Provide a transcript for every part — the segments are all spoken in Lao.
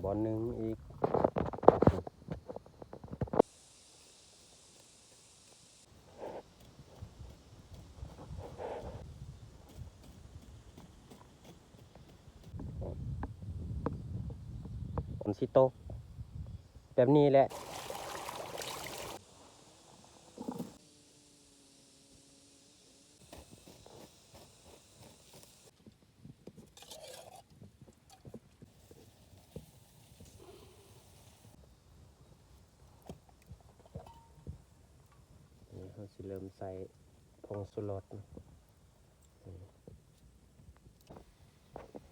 ບ່ອນໜຶ່ງອີກ. ຝົນຊິຕົກແບບນີ້ແຫຼະ. ນີ້ເຮົາຊິເລີ່ມໃສ່ຜົງຊູລົດ.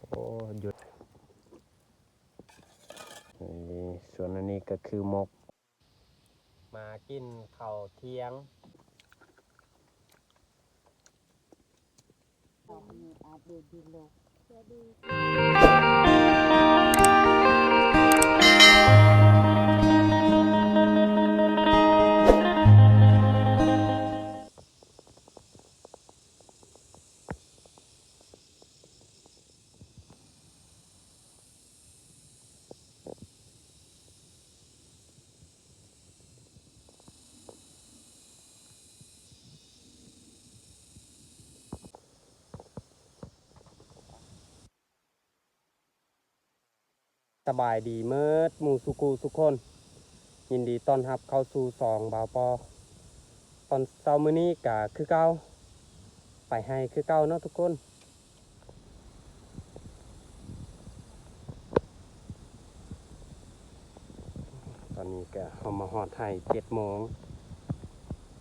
ໂອ້ ຢຸດ. ນີ້ ສ່ວນອັນນີ້ກໍຄືໝົກ. ມາກິນເຂົ້າທ່ຽງ. ສະບາຍດີເໝິດໝູ່ສູ່ຄູ່ສູ່ຄົນ, ຍິນດີຕ້ອນຮັບເຂົ້າສູ່ຊ່ອງບ່າວປໍ. ຕອນເຊົ້າມື້ນີ້ກະຄືເກົ່າ, ໄປໄຮ່ຄືເກົ່າເນາະທຸກຄົນ. ຕອນນີ້ກະເຮົາມາຮອດໄຮ່ເຈັດໂມງ,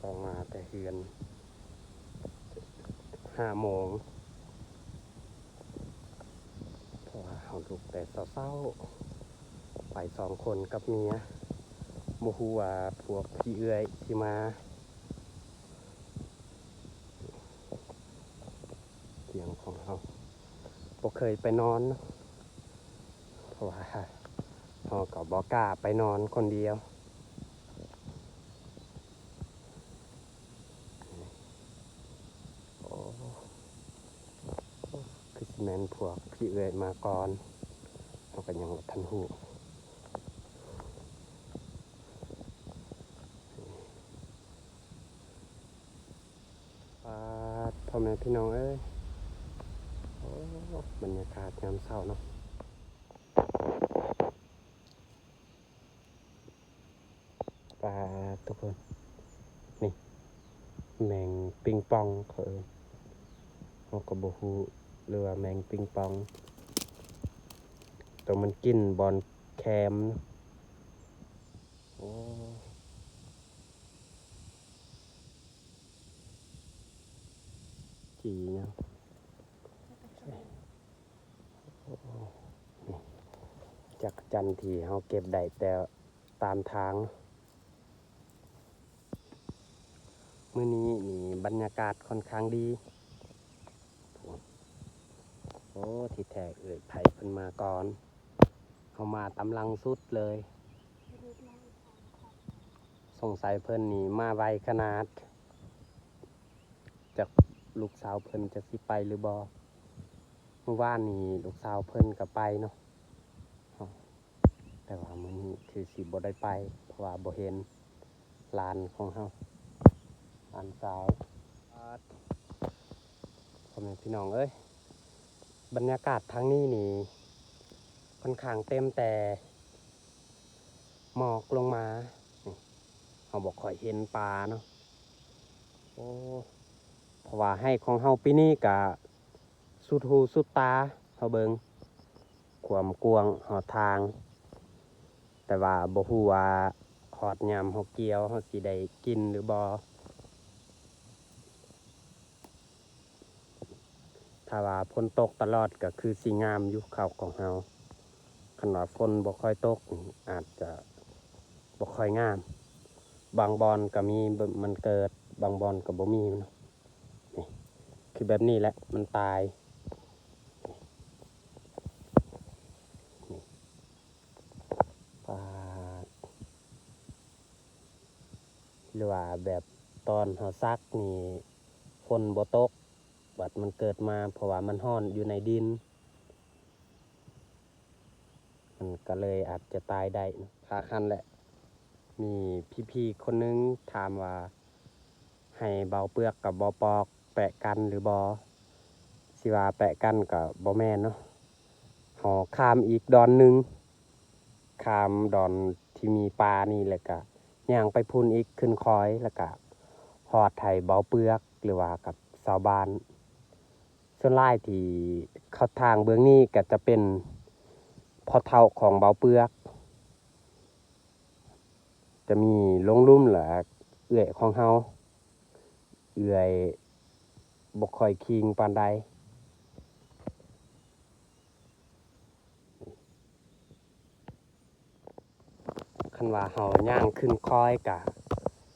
ອອກມາແຕ່ເຮືອນຫ້າໂມງ. ເພາະວ່າເຮົາລຸກແຕ່ເຊົ້າໆ ໄປສອງຄົນກັບເມຍ, ບໍ່ຮູ້ວ່າພວກພີ່ເອື້ອຍຊິມາ. ທ່ຽງຂອງເຮົາ ບໍ່ເຄີຍໄປນອນເນາະ, ເພາະວ່າເຮົາກໍບໍ່ກ້າໄປນອນຄົນດຽວ. ໂອ້ ຄືຊິແມ່ນພວກພີ່ເອື້ອຍມາກ່ອນ, ເຮົາກໍຍັງບໍ່ທັນຮູ້. ປາດ ພໍ່ແມ່ພີ່ນ້ອງເອີຍ, ໂອ້ ບັນຍາກາດຍາມເຊົ້າເນາະ. ປາດ ທຸກຄົນ, ນີ້ ແມງປິງປອງເຂົາເອີ້ນ, ເຮົາກໍບໍ່ຮູ້ ຫຼືວ່າແມງປິງປອງ, ໂຕມັນກິນບ່ອນແຄມ. ໂອ້ ຈີຫຍັງ? ຈັກກະຈັນທີ່ເຮົາເກັບໄດ້ແຕ່ຕາມທາງ. ມື້ນີ້ນີ້ບັນຍາກາດຂ້ອນຂ້າງດີ. ໂອ້ ທີ່ແທ້ເອື້ອຍໄພເພິ່ນມາກ່ອນ, ເຮົາມາຕາມຫຼັງສຸດເລີຍ. ສົງໄສເພິ່ນນີ້ມາໄວຂະໜາດ, ຈັກລູກສາວເພິ່ນຈະຊິໄປຫຼືບໍ່. ມື້ວານນີ້ລູກສາວເພິ່ນກໍໄປເນາະ, ແຕ່ວ່າມື້ນີ້ຄືຊິບໍ່ໄດ້ໄປ ເພາະວ່າບໍ່ເຫັນຫຼານຂອງເຮົາ, ຫຼານສາວ. ພໍ່ແມ່ພີ່ນ້ອງເອີຍ, ບັນຍາກາດທາງນີ້ນີ້ຂ້ອນຂ້າງເຕັມແຕ່ໝອກລົງມາ, ນີ້ ເຮົາບໍ່ຄ່ອຍເຫັນປ່າເນາະ. ໂອ້ ເພາະວ່າໄຮ່ຂອງເຮົາປີນີ້ກະສຸດຫູສຸດຕາ, ເຮົາເບິ່ງຄວາມກວ້າງຮອດທາງ, ແຕ່ວ່າບໍ່ຮູ້ວ່າຮອດຍາມເຮົາກ່ຽວ ເຮົາຊິໄດ້ກິນຫຼືບໍ່. ຖ້າວ່າຝົນຕົກຕະຫຼອດກໍຄືຊິງາມຢູ່ເຂົ້າຂອງເຮົາ, ຄັນວ່າຝົນບໍ່ຄ່ອຍຕົກນີ້ອາດຈະບໍ່ຄ່ອຍງາມ. ບາງບ່ອນກໍມີ ມັນເກີດ, ບາງບ່ອນກໍບໍ່ມີເນາະ. ນີ້ ຄືແບບນີ້ແຫຼະ ມັນຕາຍ. ນີ້ ປາດ ຫຼືວ່າແບບຕອນເຮົາສັກນີ້ຝົນບໍ່ຕົກ, ບັດມັນເກີດມາ ເພາະວ່າມັນຮ້ອນຢູ່ໃນດິນ. ກໍເລີຍອາດຈະຕາຍໄດ້ເນາະ. ພາກຫັ້ນແຫຼະ ມີພີ່ໆຄົນໜຶ່ງຖາມວ່າ ໃຫ້ເບົາເປືອກກັບເບົາປອກແປະກັນຫຼືບໍ່? ຊິວ່າແປະກັນກໍບໍ່ແມ່ນເນາະ. ເຮົາຂ້າມອີກດອນໜຶ່ງ ຂ້າມດອນທີ່ມີປານີ້ ແລ້ວກະຍ່າງໄປພຸ້ນອີກ ຂຶ້ນຄອຍ ແລ້ວກະຮອດໄຮ່ເບົາເປືອກ ຫຼືວ່າກັບຊາວບ້ານ. ສ່ວນຫຼາຍທີ່ເຂົ້າທາງເບື້ອງນີ້ກະຈະເປັນພໍ່ເຖົ້າຂອງເບົາເປືອກ ຈະມີລຸງລຸ່ມ ແລະເອື້ອຍຂອງເຮົາ. ເອື້ອຍບໍ່ຄ່ອຍຄີງປານໃດ. ຄັນວ່າເຮົາຍ່າງຂຶ້ນຄອຍກະ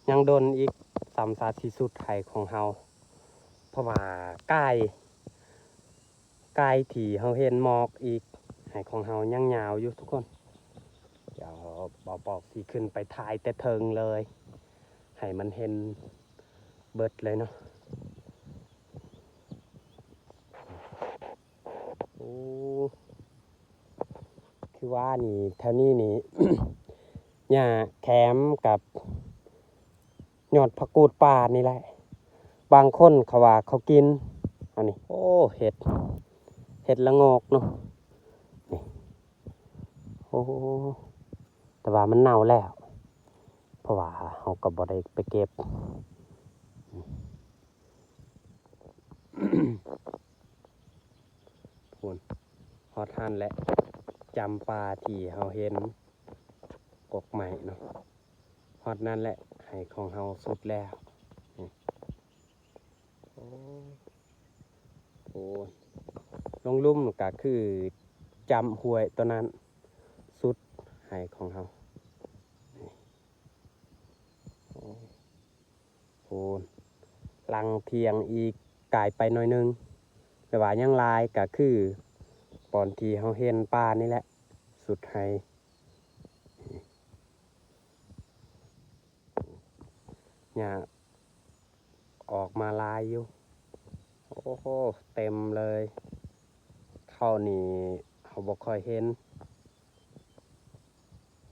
ຍັງດົນອີກ ສ່ຳຊາຊິສຸດໄຮ່ຂອງເຮົາ ເພາະວ່າກາຍ ກາຍທີ່ເຮົາເຫັນໝອກອີກ ໄຮ່ຂອງເຮົາຍັງຍາວຢູ່ທຸກຄົນ. ດຽວເບົາປອກຊິຂຶ້ນໄປຖ່າຍແຕ່ເທິງເລີຍ ໃຫ້ມັນເຫັນເບິດເລີຍເນາະ. ໂອ້ ຄືວ່ານີ້ ແຖວນີ້ນີ້ ຫຍ້າແຄມກັບຍອດຜັກກູດປ່ານີ້ແຫຼະ. ບາງຄົນເຂົາວ່າເຂົາກິນ ອັນນີ້ ໂອ້ ເຫັດ ເຫັດລະໂງກເນາະ ນີ້. ໂອ້ ແຕ່ວ່າມັນເນົ່າແລ້ວ ເພາະວ່າເຮົາກໍບໍ່ໄດ້ໄປເກັບ. ພຸ້ນ ຮອດຫັ້ນແຫຼະ ຈຳປາທີ່ເຮົາເຫັນກົກໄມ້ເນາະ. ຮອດນັ້ນແຫຼະ ໄຮ່ຂອງເຮົາສຸດແລ້ວ. ນີ້ ໂອ້ ໂອ້ ລົງລຸ່ມກໍຄືຈຳຫ້ວຍຕົວນັ້ນ ສຸດໄຮ່ຂອງເຮົາ. ນີ້ ໂອ້ ໂອ້ ຫຼັງທ່ຽງອີກກາຍໄປໜ້ອຍໜຶ່ງ ແຕ່ວ່າຍັງຫຼາຍ ກໍຄືບ່ອນທີ່ເຮົາເຫັນປານີ້ແຫຼະ ສຸດໄຮ່. ຫຍ້າອອກມາຫຼາຍຢູ່ ໂອ້ໂຫ ເຕັມເລີຍ. ເຂົ້ານີ້ເຮົາບໍ່ຄ່ອຍເຫັນ.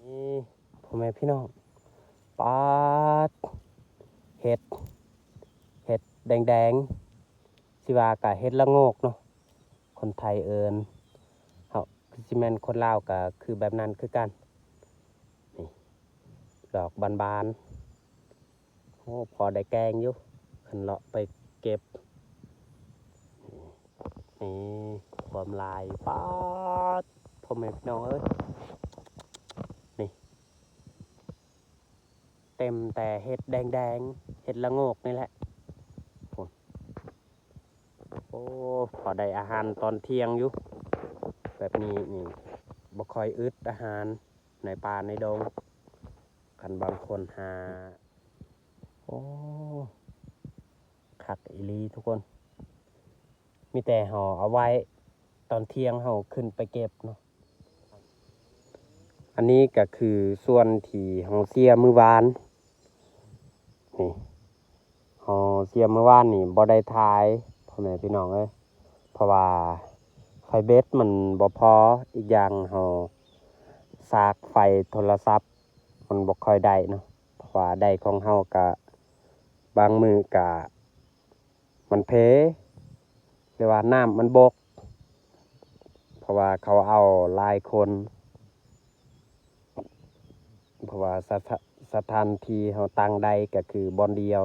ນີ້ ພໍ່ແມ່ພີ່ນ້ອງ ປາດ ເຫັດ ເຫັດແດງໆ ຊິວ່າກະເຫັດລະໂງກເນາະ ຄົນໄທເອີ້ນ. ເຮົາ ຄືຊິແມ່ນຄົນລາວກະຄືແບບນັ້ນຄືກັນ. ນີ້ ດອກບານໆ ໂອ້ ພໍໄດ້ແກງຢູ່ ຄັນເລາະໄປເກັບ. ນີ້ ຄວາມຫຼາຍ ປາດ ພໍ່ແມ່ພີ່ນ້ອງເອີຍ ນີ້ ເຕັມແຕ່ເຫັດແດງໆ ເຫັດລະໂງກນີ້ແຫຼະ. ໂອ້ ໂອ້ ພໍໄດ້ອາຫານຕອນທ່ຽງຢູ່ ແບບນີ້ນີ້ ບໍ່ຄ່ອຍອຶດອາຫານໃນປ່າໃນດົງ ຄັນບາງຄົນຫາ. ໂອ້ ຄັກອີ່ຫຼີທຸກຄົນ. ມີແຕ່ເຮົາເອົາໄວ້ຕອນທ່ຽງເຮົາຂຶ້ນໄປເກັບເນາະ. ອັນນີ້ກໍຄືສ່ວນທີ່ເຮົາເສຍມື້ວານນີ້ ເຮົາເສຍມື້ວານນີ້ບໍ່ໄດ້ຖ່າຍ ພໍ່ແມ່ພີ່ນ້ອງເອີຍ ເພາະວ່າໄຟເບັດມັນບໍ່ພໍ. ອີກຢ່າງເຮົາສາກໄຟໂທລະສັບມັນບໍ່ຄ່ອຍໄດ້ເນາະ ເພາະວ່າໄດຂອງເຮົາກະບາງມື້ກະ ມັນເພ ຫຼືວ່ານ້ຳມັນບົກ ເພາະວ່າເຂົາເອົາຫຼາຍຄົນ ເພາະວ່າສະ ສະຖານທີ່ເຮົາຕັ້ງໄດ້ກໍຄືບ່ອນດຽວ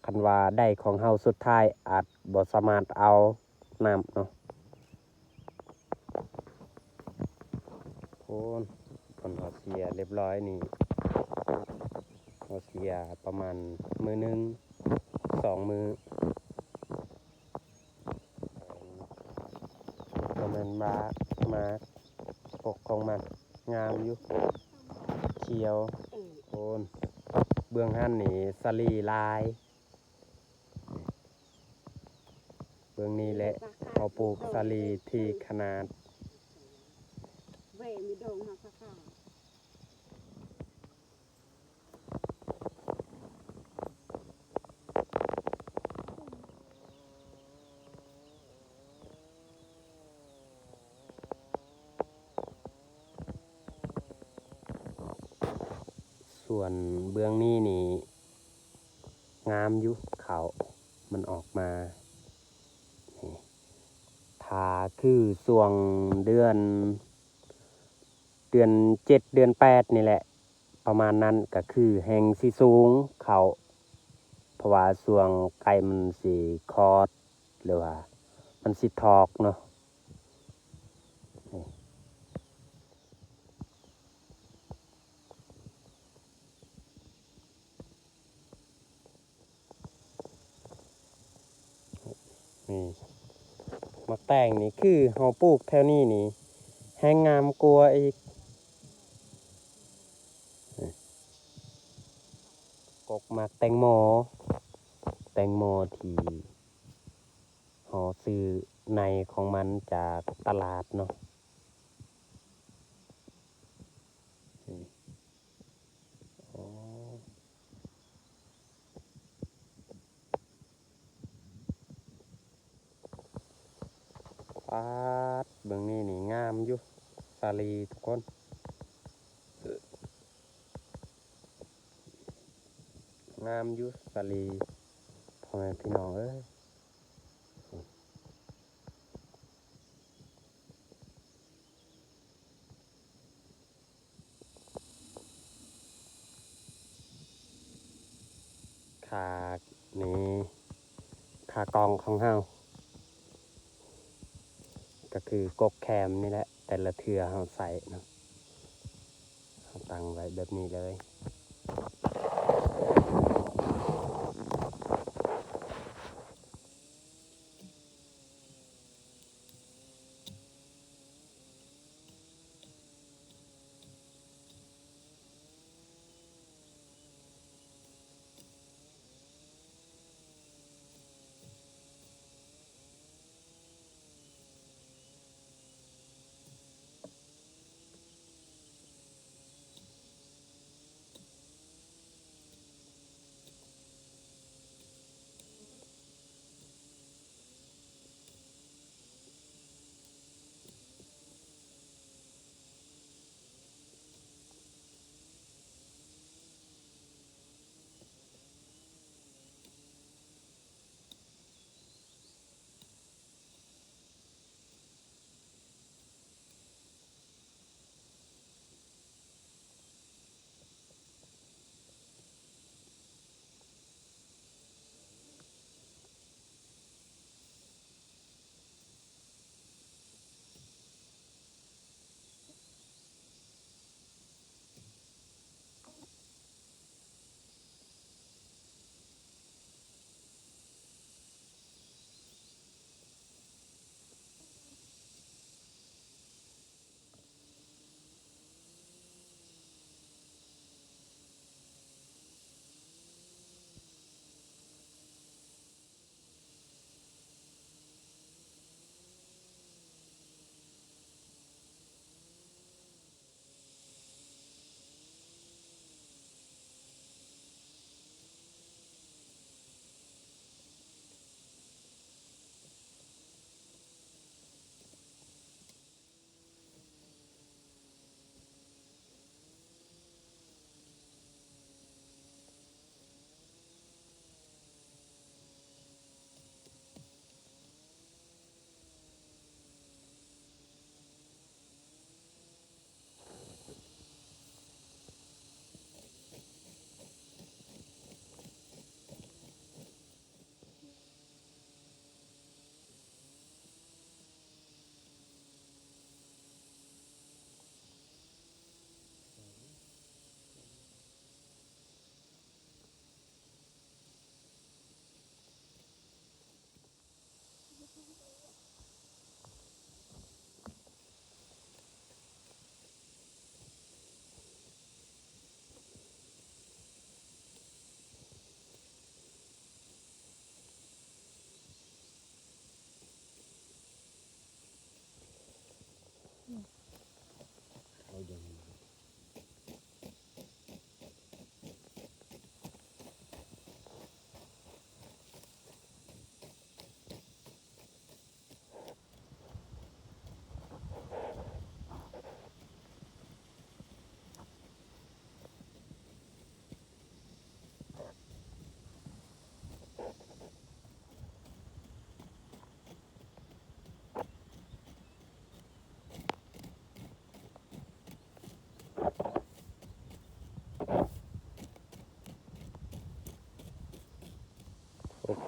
ຄັນວ່າໄດ້ຂອງເຮົາສຸດທ້າຍອາດບໍ່ສາມາດເອົາ ນ້ຳເນາະ. ໂອ້ນ ເພິ່ນເອົາເສຍຮຽບຮ້ອຍນີ້ ເອົາເສຍປະມານມື້ໜຶ່ງສອງມື້ ປະມານວ່າມາ ປົກຂອງມັນງາມຢູ່ ຂຽວ. ໂອ້ນ ເບື້ອງຫັ້ນນີ້ສາລີຫຼາຍ. ເບິ່ງນີ້ແຫຼະ ເຂົາປູກສາລີທີ່ຂະໜາດ. ສ່ວນເບື້ອງນີ້ນີ້ງາມຢູ່ ເຂົ້າມັນອອກມານີ້ ຖ້າຄືຊ່ວງເດືອນ ເດືອນເຈັດ ເດືອນແປດນີ້ແຫຼະ ປະມານນັ້ນ ກະຄືແຮ່ງຊິສູງເຂົ້າ ເພາະວ່າຊ່ວງໃກ້ມັນຊິຂອດ ຫຼືວ່າມັນຊິຖອກເນາະ. ນີ້ ໝາກແຕງນີ້ ຄືເຮົາປູກແຖວນີ້ນີ້ ແຮ່ງງາມກວ່າອີກ. ກົກໝາກແຕງໂມ ແຕງໂມທີ່ເຮົາຊື້ໃນຂອງມັນຈາກຕະຫຼາດເນາະ. ນີ້ ໂອ້ ປາດ ເບິ່ງນີ້ນີ້ ງາມຢູ່ສາລີທຸກຄົນ ງາມຢູ່ສາລີ ພໍ່ແມ່ພີ່ນ້ອງເອີຍ. ຂານີ້ ຂາກອງຂອງເຮົາ ກະຄືກົກແຄມນີ້ແຫຼະ ແຕ່ລະເທື່ອເຮົາໃຊ້ເນາະ ເຮົາຕັ້ງໄວ້ແບບນີ້ເລີຍ. ໂ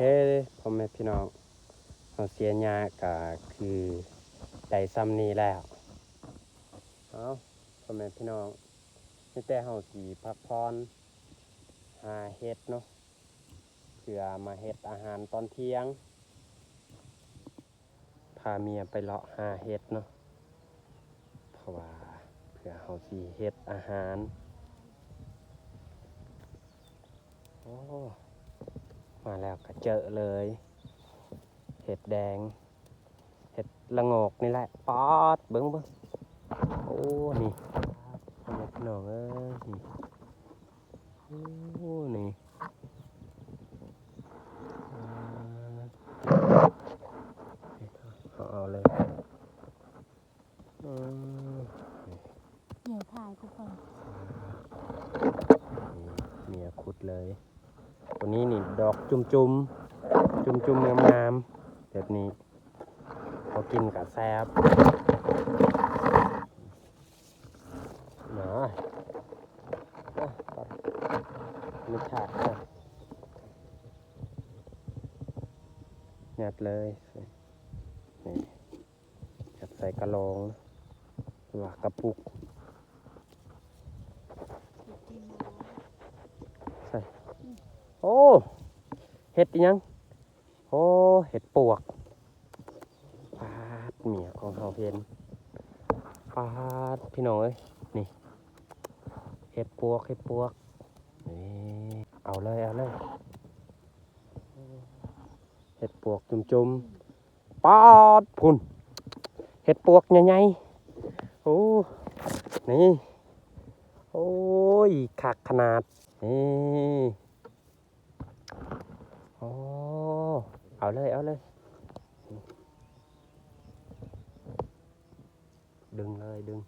ເອີ ພໍ່ແມ່ພີ່ນ້ອງ ເຮົາເສຍຫຍ້າກະຄືໄດ້ຊ່ຳນີ້ແລ້ວ. ເອົາ ພໍ່ແມ່ພີ່ນ້ອງ ມີແຕ່ເຮົາຊິພັກຜ່ອນຫາເຫັດເນາະ ເພື່ອມາເຮັດອາຫານຕອນທ່ຽງ. ພາເມຍໄປເລາະຫາເຫັດເນາະ ເພາະວ່າເພື່ອເຮົາຊິເຮັດອາຫານ. ໂອ້ ມາແລ້ວກະເຈີເລີຍ ເຫັດແດງ ເຫັດລະໂງກນີ້ແຫຼະ. ປາດ ເບິ່ງ ເບິ່ງ ໂອ້ ນີ້ ພໍ່ແມ່ພີ່ນ້ອງເອີຍ ນີ້ ໂອ້ ນີ້ ເອົາເລີຍ ອືມ ນີ້ ເມຍຖ່າຍຄືກັນ ນີ້ ເມຍຂຸດເລີຍ. ໂຕນີ້ນີ້ດອກຈຸ່ມໆ ຈຸ່ມໆ ງາມໆ ແບບນີ້ ພໍກິນກະແຊບ. ນະ ອະ ໄມ່ຂາດນະ ຍັດເລີຍ ນີ້ ຍັດໃສ່ກະລອງ ຫຼືວ່າກະປຸກ ໃສ່ ໂອ້ ເຫັດອີ່ຫຍັງ? ໂອ້ ເຫັດປວກ. ປາດ ເມຍຂອງເຮົາເຫັນ ປາດ ພີ່ນ້ອງເອີຍ ນີ້ ເຫັດປວກ ເຫັດປວກ ນີ້ ເອົາເລີຍ ເອົາເລີຍ ເຫັດປວກຈຸ່ມໆ. ປາດ ພຸ້ນ ເຫັດປວກໃຫຍ່ໆ ໂອ້ ນີ້ ໂອ້ຍ ຄັກຂະໜາດ ນີ້. ໂອ້ ເອົາເລີຍ ເອົາເລີຍ ດຶງເລີຍ ດຶງ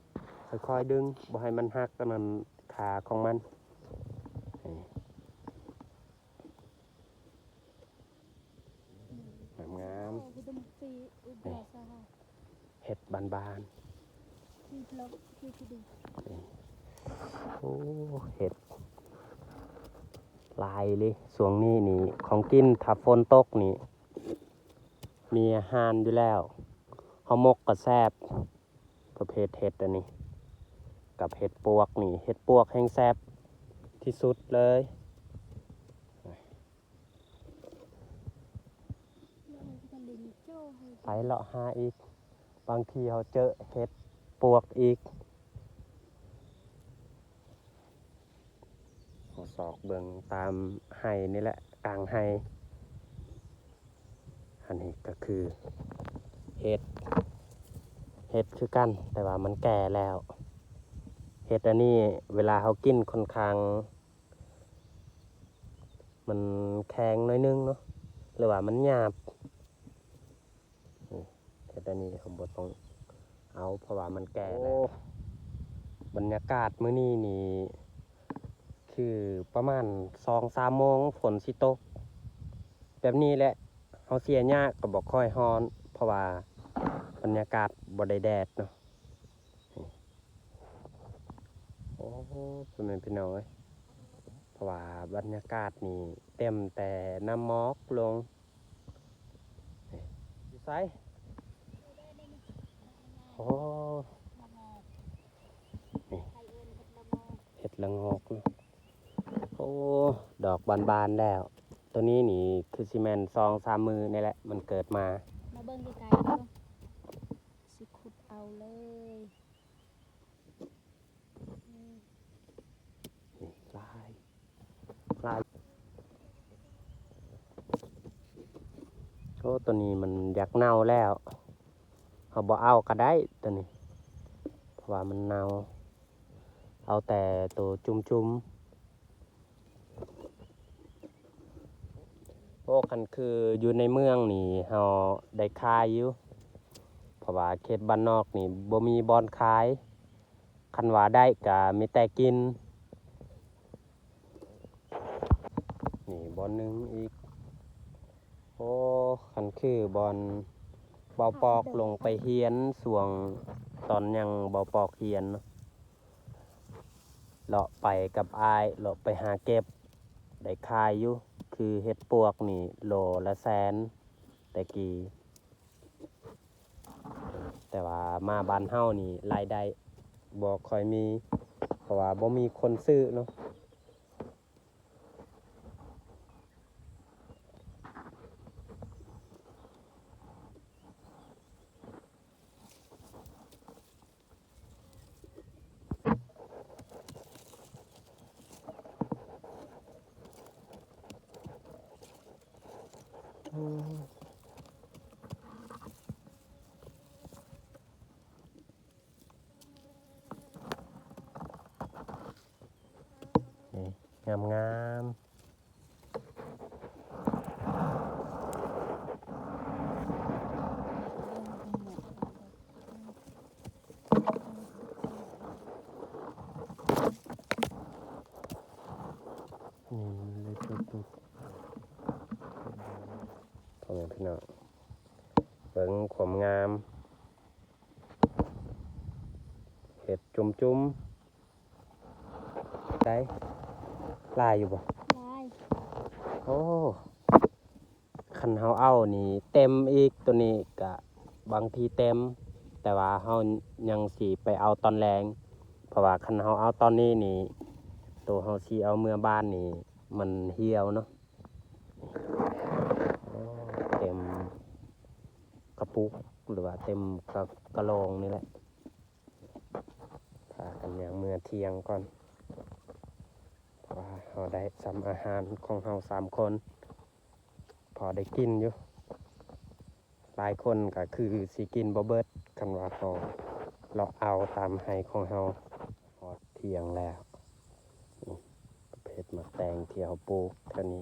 ຄ່ອຍໆ ດຶງ ບໍ່ໃຫ້ມັນຫັກອັນນັ້ນ ຂາຂອງມັນ ນີ້ ງາມໆ ນີ້ ເຫັດບານໆ ນີ້ ໂອ້ ເຫັດຫຼາຍເລີຍ ຊ່ວງນີ້ນີ້ ຂອງກິນຖ້າຝົນຕົກນີ້ ມີອາຫານຢູ່ແລ້ວ ເຮົາໝົກກະແຊບ ປະເພດເຫັດອັນນີ້ ກັບເຫັດປວກນີ້ ເຫັດປວກແຮ່ງແຊບທີ່ສຸດເລີຍ. ໄປເລາະຫາອີກ ບາງທີເຮົາເຈີເຫັດປວກອີກ ເຮົາຊອກເບິ່ງຕາມໄຮ່ນີ້ແຫຼະ ກາງໄຮ່ ອັນນີ້ກະຄືເຫັດ ເຫັດຄືກັນ ແຕ່ວ່າມັນແກ່ແລ້ວ ເຫັດອັນນີ້ເວລາເຮົາກິນຂ້ອນຂ້າງ ມັນແຂງໜ້ອຍໜຶ່ງເນາະ ຫຼືວ່າມັນຫຍາບ ນີ້ ເຮັດແນວນີ້ ເຮົາບໍ່ຕ້ອງເອົາ ເພາະວ່າມັນແກ່ແລ້ວ. ໂອ້ ບັນຍາກາດມື້ນີ້ນີ້ ຄືປະມານສອງສາມໂມງ ຝົນຊິຕົກ ແບບນີ້ແຫຼະ. ເຮົາເສຍຫຍ້າກໍບໍ່ຄ່ອຍຮ້ອນ ເພາະວ່າບັນຍາກາດບໍ່ໄດ້ແດດເນາະ. ໂອ້ ພໍ່ແມ່ພີ່ນ້ອງເອີຍ ເພາະວ່າບັນຍາກາດນີ້ເຕັມແຕ່ນ້ຳໝອກລົງ. ນີ້ ຢູ່ໃສ? ໂອ້ ນີ້ ເຫັດລະງອກເນາະ. ໂອ້ ດອກບານໆແລ້ວ. ໂຕນີ້ນີ້ຄືຊິແມ່ນສອງສາມມື້ນີ້ແຫຼະ ມັນເກີດມາ. ມາເບິ່ງໃກ້ໆເນາະ ຊິຂຸດເອົາເລີຍ. ນີ້ ຫຼາຍ ຫຼາຍ. ໂອ້ ໂຕນີ້ມັນຢາກເນົ່າແລ້ວ ເຮົາບໍ່ເອົາກໍໄດ້ໂຕນີ້ ເພາະວ່າມັນເນົ່າ. ເອົາແຕ່ໂຕຈຸ່ມໆ. ໂອ້ ຄັນຄືຢູ່ໃນເມືອງນີ້ ເຮົາໄດ້ຂາຍຢູ່ ເພາະວ່າເຂດບ້ານນອກນີ້ບໍ່ມີບ່ອນຂາຍ. ຄັນວ່າໄດ້ກະມີແຕ່ກິນ. ນີ້ບ່ອນໜຶ່ງອີກ. ໂອ້ ຄັນຄືບ່ອນເບົາປອກລົງໄປຮຽນ ຊ່ວງຕອນຍັງເບົາປອກຮຽນເນາະ ເລາະໄປກັບອ້າຍ ເລາະໄປຫາເກັບ ໄດ້ຂາຍຢູ່. ຄືເຫັດປວກນີ້ໂລລະແສນແຕ່ກີ້ ແຕ່ວ່າມາບ້ານເຮົານີ້ລາຍໄດ້ບໍ່ຄ່ອຍມີ ເພາະວ່າບໍ່ມີຄົນຊື້ເນາະ. ນີ້ ງາມໆ. ນີ້ເລີຍ ທຸກໆ ພໍ່ແມ່ພີ່ນ້ອງ ເບິ່ງຄວາມງາມ ເຫັດຈຸ່ມໆ. ໄດ້ ຫຼາຍຢູ່ບໍ່? ຫຼາຍ. ໂອ້ ຄັນເຮົາເອົານີ້ເຕັມອີກ ໂຕນີ້ກະບາງທີເຕັມ ແຕ່ວ່າເຮົາຍັງຊິໄປເອົາຕອນແລງ ເພາະວ່າຄັນເຮົາເອົາຕອນນີ້ນີ້ ໂຕເຮົາຊິເອົາເມືອບ້ານນີ້ ມັນຫ່ຽວເນາະ. ໂອ້ ເຕັມກະປຸກ ຫຼືວ່າເຕັມກະ ກະລອງນີ້ແຫຼະ. ພາກັນຍ່າງເມືອທ່ຽງກ່ອນ ເພາະວ່າເຮົາໄດ້ສ່ຳອາຫານຂອງເຮົາສາມຄົນ ພໍໄດ້ກິນຢູ່. ຫຼາຍຄົນກະຄືຊິກິນບໍ່ເບິດ ຄັນວ່າເຮົາເລາະເອົາຕາມໄຮ່ຂອງເຮົາ. ຮອດທ່ຽງແລ້ວ ນີ້ ປະເພດໝາກແຕງທີ່ເຮົາປູກແຖວນີ້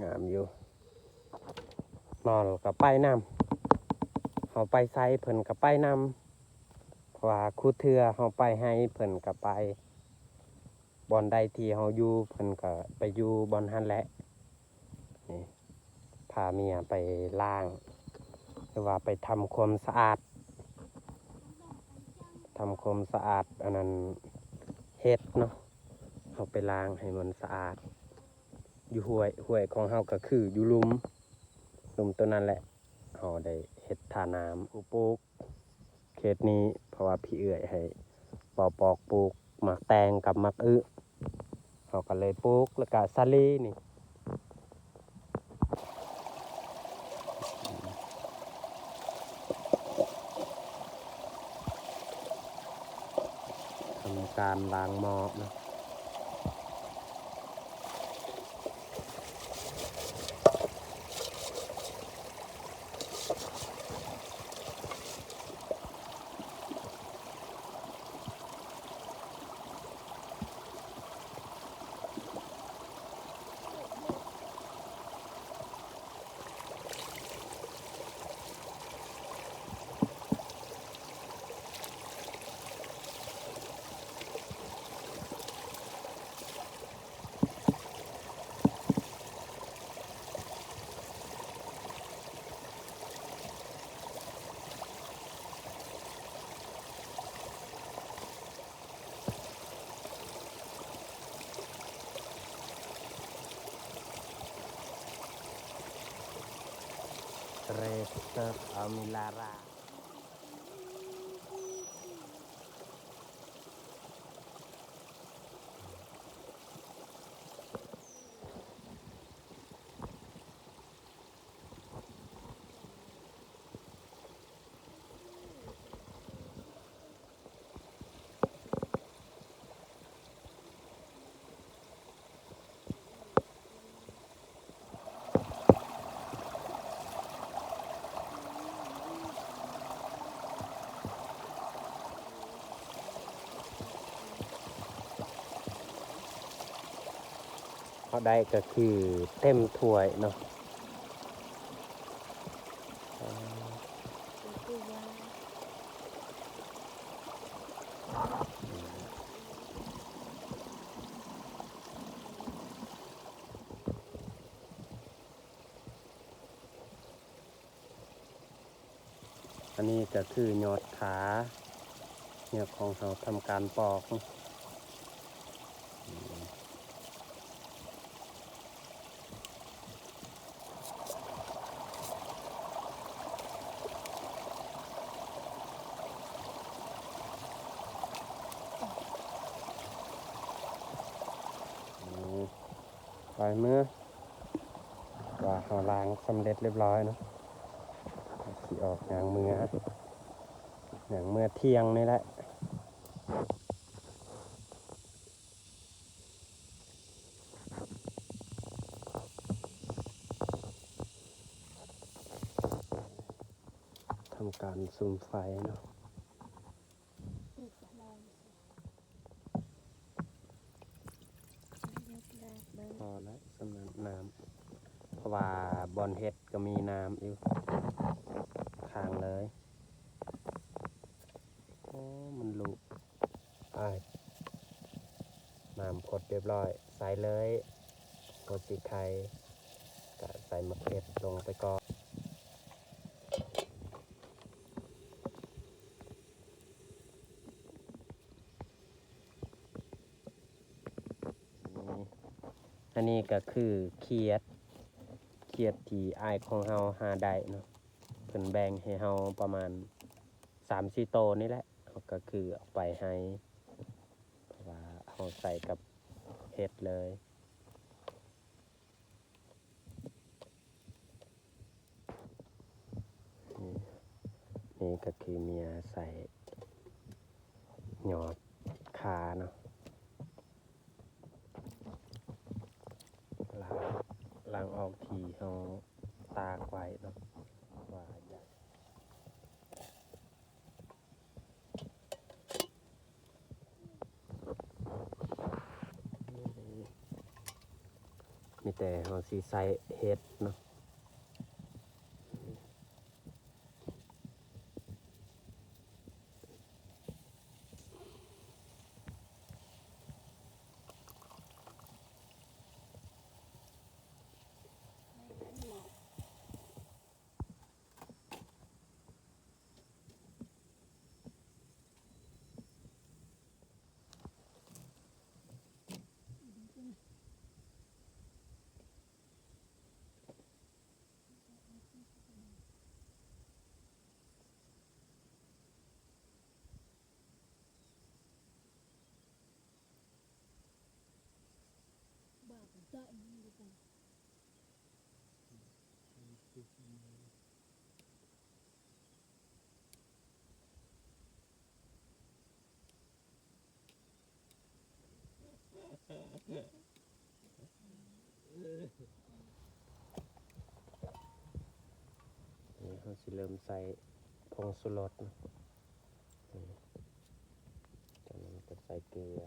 ງາມຢູ່. ເມາລະກະໄປນຳ ເຮົາໄປໃສເພິ່ນກະໄປນຳ ເພາະວ່າຄູ່ເທື່ອເຮົາໄປໃຫ້ເພິ່ນກະໄປ ບ່ອນໃດທີ່ເຮົາຢູ່ເພິ່ນກະໄປຢູ່ບ່ອນຫັ້ນແຫຼະ. ນີ້ ພາເມຍໄປລ້າງ ຫຼືວ່າໄປທຳຄວາມສະອາດ ທຳຄວາມສະອາດ ອັນນັ້ນ ເຫັດເນາະ ເຮົາໄປລ້າງໃຫ້ມັນສະອາດ. ຢູ່ຫ້ວຍ ຫ້ວຍຂອງເຮົາກະຄືຢູ່ລຸ່ມ ລຸ່ມໂຕນັ້ນແຫຼະ ເຮົາໄດ້ເຮັດທ່ານ້ຳ ປູກ ເຂດນີ້ ເພາະວ່າພີ່ເອື້ອຍໃຫ້ບໍ່ປອກປູກໝາກແຕງກັບໝາກອຶ ເຮົາກະເລີຍປູກ ແລ້ວກະສາລີນີ້ ທຳການລ້າງໝໍ້ນະ. ເຣສເຕີອາມິລາຣາ. ເຮົາໄດ້ກະຄືເຕັມຖ້ວຍເນາະ. ອັນນີ້ກະຄືຍອດຂາ ຍອດຂອງເຮົາທຳການປອກ. ໄປເມືອ ວ່າເຮົາລ້າງສຳເລັດຮຽບຮ້ອຍເນາະ ຊິອອກຍ່າງເມືອ ຍ່າງເມືອທ່ຽງນີ້ແຫຼະ. ທຳການສຸມໄຟເນາະ. ພໍແລ້ວ ສຳນັ້ນນ້ຳ ເພາະວ່າບ່ອນເຮັດກໍມີນ້ຳຢູ່ຂ້າງເລີຍ. ໂອ້ ມັນລຸ ອ້າຍ ນ້ຳພົດຮຽບຮ້ອຍ ໃສ່ເລີຍ ຫົວສີໄຄ ກະໃສ່ໝາກເຜັດລົງໄປກ່ອນ. ອັນນີ້ກໍຄືຂຽດ ຂຽດທີ່ອ້າຍຂອງເຮົາຫາໄດ້ເນາະ ເພິ່ນແບ່ງໃຫ້ເຮົາປະມານສາມສີ່ໂຕນີ້ແຫຼະ ເຮົາກໍຄືເອົາໄປໃຫ້ ເພາະວ່າເຮົາໃສ່ກັບເຫັດເລີຍ. ນີ້ ນີ້ກໍຄືເມຍໃສ່ຍອດຄາເນາະ ລ້າງ ລ້າງອອກທີ່ເຮົາຕາກໄວ້ເນາະ ວ່າຢ່າ ມີແຕ່ເຮົາຊິໃສ່ເຫັດເນາະ. ນີ້ເຮົາຊິເລີ່ມໃສ່ຜົງຊູລົດເນາະ ຈາກນັ້ນກໍໃສ່ເກືອ.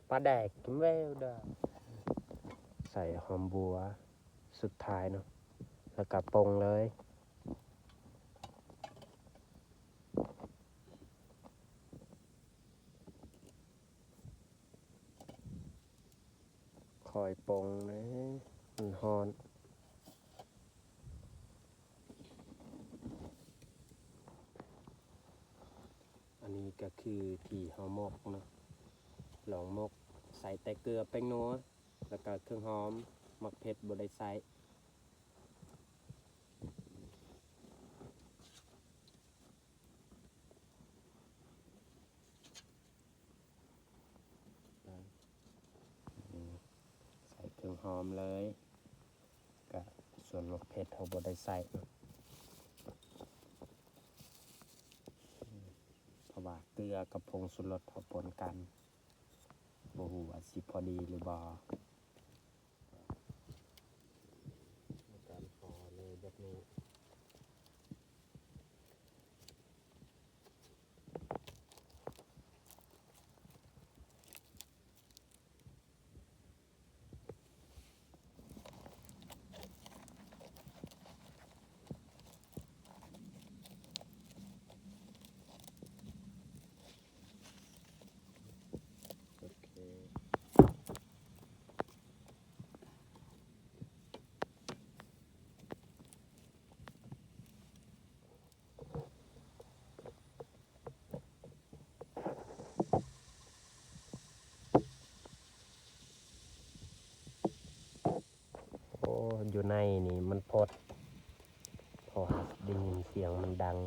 ປາແດກກິນແວວດາ ໃສ່ຫອມບົວສຸດທ້າຍເນາະ ແລ້ວກະປົງເລີຍ. ຄ່ອຍປົງເດີ ມັນຮ້ອນ. ອັນນີ້ກໍຄືທີ່ເຮົາໝົກເນາະ ລອງໝົກ ໃສ່ແຕ່ເກືອ ແປ້ງນົວ ແລ້ວກໍເຄື່ອງຫອມ ໝາກເຜັດບໍ່ໄດ້ໃສ່. ໃສ່ເຄື່ອງຫອມເລີຍ ກະສ່ວນໝາກເຜັດເຮົາບໍ່ໄດ້ໃສ່ ເພາະວ່າເກືອກັບຜົງຊູລົດເຮົາປົນກັນ ບໍ່ຮູ້ວ່າຊິພໍດີຫຼືບໍ່. ໃນການຫໍ່ເລີຍແບບນີ້. ໂອເຄ. ໂອ້ ຢູ່ໃນນີ້ມັນພົດ ເພາະວ່າໄດ້ຍິນສຽງມັນດັງ.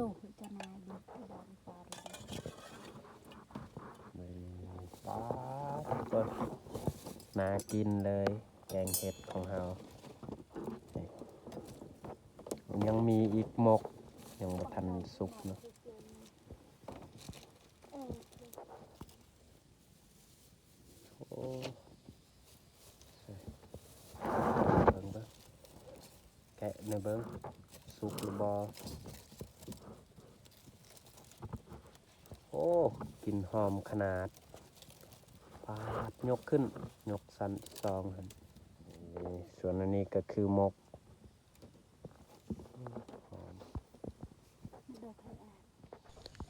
ໂອ້ຍ ເຈົ້ານາຍເບິ່ງ ເບິ່ງປາດູ ເບິ່ງ ປາດ ທຸກຄົນ ໜ້າກິນເລີຍ ແກງເຫັດຂອງເຮົາ ຍັງມີອີກໝົກ ຍັງບໍ່ທັນສຸກເນາະ. ໂອ້ ເບິ່ງເບິ່ງ ແກະໃຫ້ເບິ່ງ ສຸກຫຼືບໍ່? ໂອ້ ກິ່ນຫອມຂະໜາດ ປາດ ຍົກຂຶ້ນ ຍົກຊັ້ນທີສອງຫັ້ນ. ນີ້ ສ່ວນອັນນີ້ກໍຄືໝົກ ຫອມ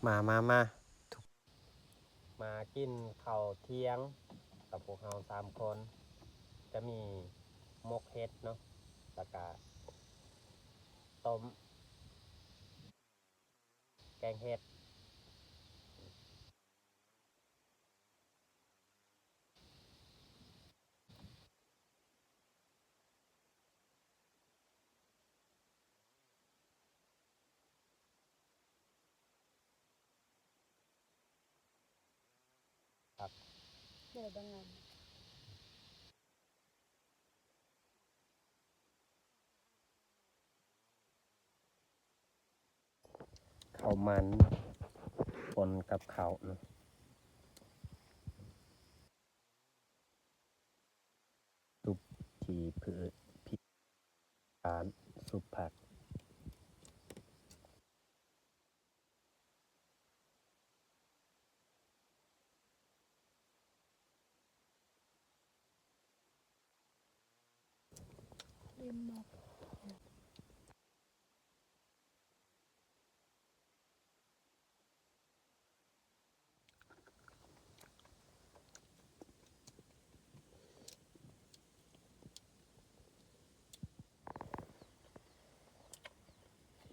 ມາ ມາ ມາ ມາກິນເຂົ້າທ່ຽງກັບພວກເຮົາສາມຄົນ ຈະມີໝົກເຫັດເນາະ ແລ້ວກະຕົ້ມ ແກງເຫັດ. ເຂົ້າມັນປົນກັບເຂົ້າເນາະ. ຊຸບທີ່ເພື່ອນ ຊຸບຜັກ.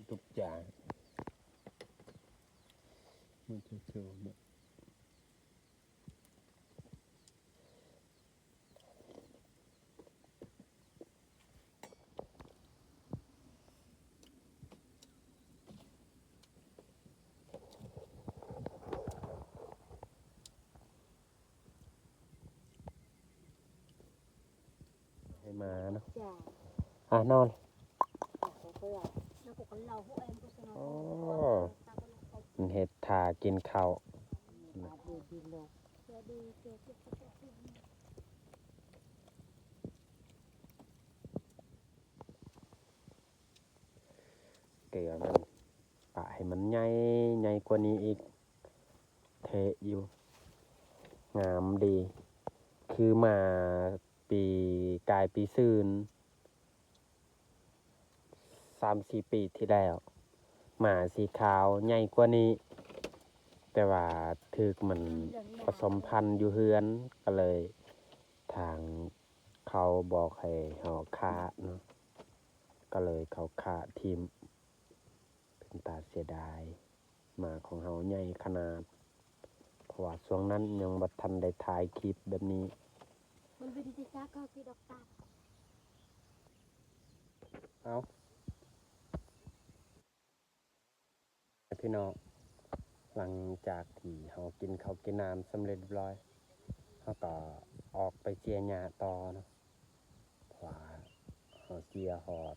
ທຸກຢ່າງ ມັນເທີໆ ໃຫ້ມາເນາະ ຈ້າ ອ່ະ ນອນ. ໂອ້ ມັນເຮັດຖ້າກິນເຂົ້າ. ເກືອມັນ ປະໃຫ້ມັນໃຫຍ່ ໃຫຍ່ກວ່ານີ້ອີກ ເທະຢູ່ ງາມດີ ຄືມາປີກາຍປີຊືນ ສາມສີ່ປີທີ່ແລ້ວ ໝາສີຂາວໃຫຍ່ກວ່ານີ້ ແຕ່ວ່າຖືກມັນປະສົມພັນຢູ່ເຮືອນ ກໍເລີຍທາງເຂົາບອກໃຫ້ເຮົາຂ້າເນາະ ກໍເລີຍເຂົາຂ້າຖິ້ມ ເປັນຕາເສຍດາຍ. ໝາຂອງເຮົາໃຫຍ່ຂະໜາດ ເພາະວ່າຊ່ວງນັ້ນຍັງບໍ່ທັນໄດ້ຖ່າຍຄລິບແບບນີ້. ມັນເປັນທີ່ຈັກກໍຄືດອກຕາດ ເອົາ ພີ່ນ້ອງ ຫຼັງຈາກທີ່ເຮົາກິນເຂົ້າກິນນ້ຳສຳເລັດຮຽບຮ້ອຍ ເຮົາກໍອອກໄປເຈຍຫຍ້າຕໍ່ເນາະ. ເພາະວ່າເຮົາເຈຍຮອດ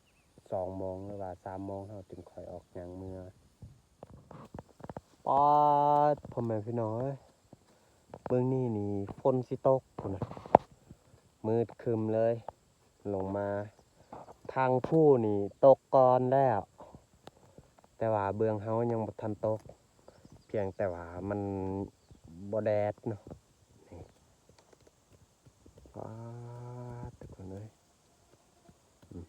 ສອງໂມງ ຫຼືວ່າສາມໂມງ ເຮົາຈຶ່ງຄ່ອຍອອກຍ່າງເມືອ. ປາດ ພໍ່ແມ່ພີ່ນ້ອງເອີຍ ເບິ່ງນີ້ນີ້ຝົນຊິຕົກພຸ້ນນະ ມືດຄຶ້ມເລີຍ ລົງມາ ທາງພູນີ້ຕົກກ່ອນແລ້ວ ແຕ່ວ່າເບື້ອງເຮົາຍັງບໍ່ທັນຕົກ ພຽງແຕ່ວ່າມັນບໍ່ແດດເນາະ. ນີ້ ປາດ ທຸກຄົນເອີຍ ອືມ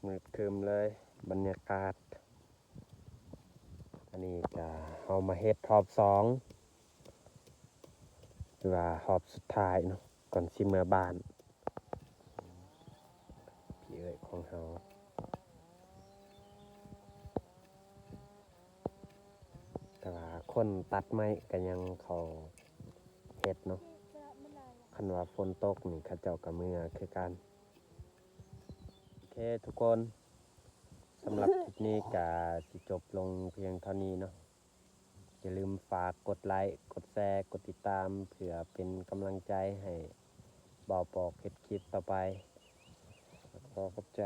ມືດຄຶ້ມເລີຍ ບັນຍາກາດ. ອັນນີ້ກະເຮົາມາເຮັດຮອບສອງ ຫຼືວ່າຮອບສຸດທ້າຍເນາະ ກ່ອນຊິເມືອບ້ານ. ພີ່ເອື້ອຍຂອງເຮົາ ແຕ່ວ່າຄົນຕັດໄມ້ກໍຍັງເຂົາເຮັດເນາະ ຄັນວ່າຝົນຕົກນີ້ເຂົາເຈົ້າກໍເມືອຄືກັນ. ໂອເຄ ທຸກຄົນ ສຳລັບຄລິບນີ້ກະຊິຈົບລົງພຽງເທົ່ານີ້ເນາະ. ຢ່າລືມຝາກກົດໄລ, ກົດແຊ, ກົດຕິດຕາມ ເພື່ອເປັນກຳລັງໃຈໃຫ້ບ່າວປອກເຮັດຄລິບຕໍ່ໄປ. ຂໍຂອບໃຈ.